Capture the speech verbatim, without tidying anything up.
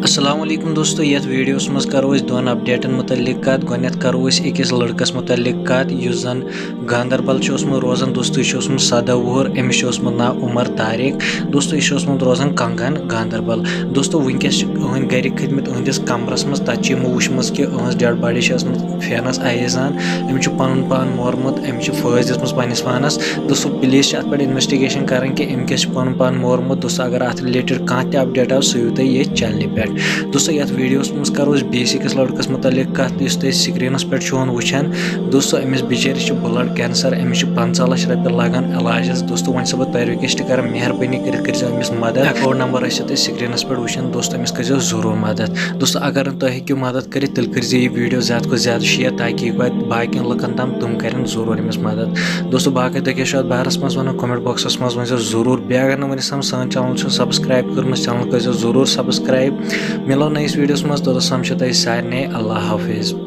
السلام علیکم دوستو، یتھ ویڈیوس منٛز کرو أسۍ دۄن اپڈیٹن متعلق کتھ۔ گۄڈٕنیتھ کرو أسۍ أکِس لڑکس متعلق کتھ، یُس زن گاندربل چھُ اوسمُت روزان۔ دوستو، یہِ چھُ اوسمُت سداہ وُہُر، أمِس چھُ اوسمُت ناو عمر طارق۔ دوستو، یہِ چھُ اوسمُت روزان کنگن گاندربل۔ دوستو، وٕنکیٚس چھِ أہٕنٛدۍ گرِکۍ کھٔتۍ مٕتۍ أہٕنٛدِس کمرس منٛز، تتہِ چھِ یِمو وٕچھمٕژ کہِ أہٕنٛز ڈیڈ باڈی چھِ ٲسمٕژ فینس آیہِ زان۔ أمِس چھُ پنُن پان مورمُت، أمِس چھِ فٲسۍ دِژمٕژ پننِس پانس۔ دوستو، پلیز چھِ اتھ پٮ۪ٹھ انویسٹیگیشن کرٕنۍ کہِ أمۍ کیٛاہ چھُ پنُن پان مورمُت۔ دوستو، اگر اتھ رِلیٹڈ کانٛہہ تہِ اپڈیٹ آو، سُہ یِیِو تۄہہِ ییٚتھۍ چینلہِ پٮ۪ٹھ۔ دوستو، یتھ ویڈیوس منٛز کرو أسۍ بیٚیِس أکِس لڑکس متعلق کتھ، یُس تُہۍ سکرینس پٮ۪ٹھ چھِو وٕچھان۔ دوستو، أمِس بِچٲرِس چھُ بلڈ کینسر، أمِس چھِ پنٛژاہ لچھ رۄپیہِ لگان علاجس۔ دوستو، وۄنۍ چھسو بہٕ تۄہہِ رِکویسٹ کران، مہربٲنی کٔرِتھ کٔرزیٚو أمِس مدد۔ اکاؤنٹ نمبر ٲسِو تُہۍ سکرینس پٮ۪ٹھ وٕچھان۔ دوستو، أمِس کٔرزیٚو ضروٗر مدد۔ دوستو، اگر نہٕ تۄہہِ ہیٚکِو مدد کٔرِتھ، تیٚلہِ کٔرزیٚو یہِ ویڈیو زیادٕ کھۄتہٕ زیادٕ شیئر، تاکہِ یہِ واتہِ باقین لُکن تام، تِم کرن ضروٗر أمِس مدد۔ دوستو، باقٕے تۄہہِ کیٛاہ چھُ اتھ بارس منٛز ونُن، کمنٹ باکسس منٛز ؤنۍزیٚو ضروٗر۔ بیٚیہِ اگر نہٕ وُنہِ سام سٲنۍ چینل چھُو سبسکرایب کٔرمٕژ، چینل کٔرزیٚو ضروٗر سبسکرایب۔ مِلو نٔیِس ویڈیوس منٛز، توٚتس تام چھُ تۄہہِ سارنٕے اللہ حافظ۔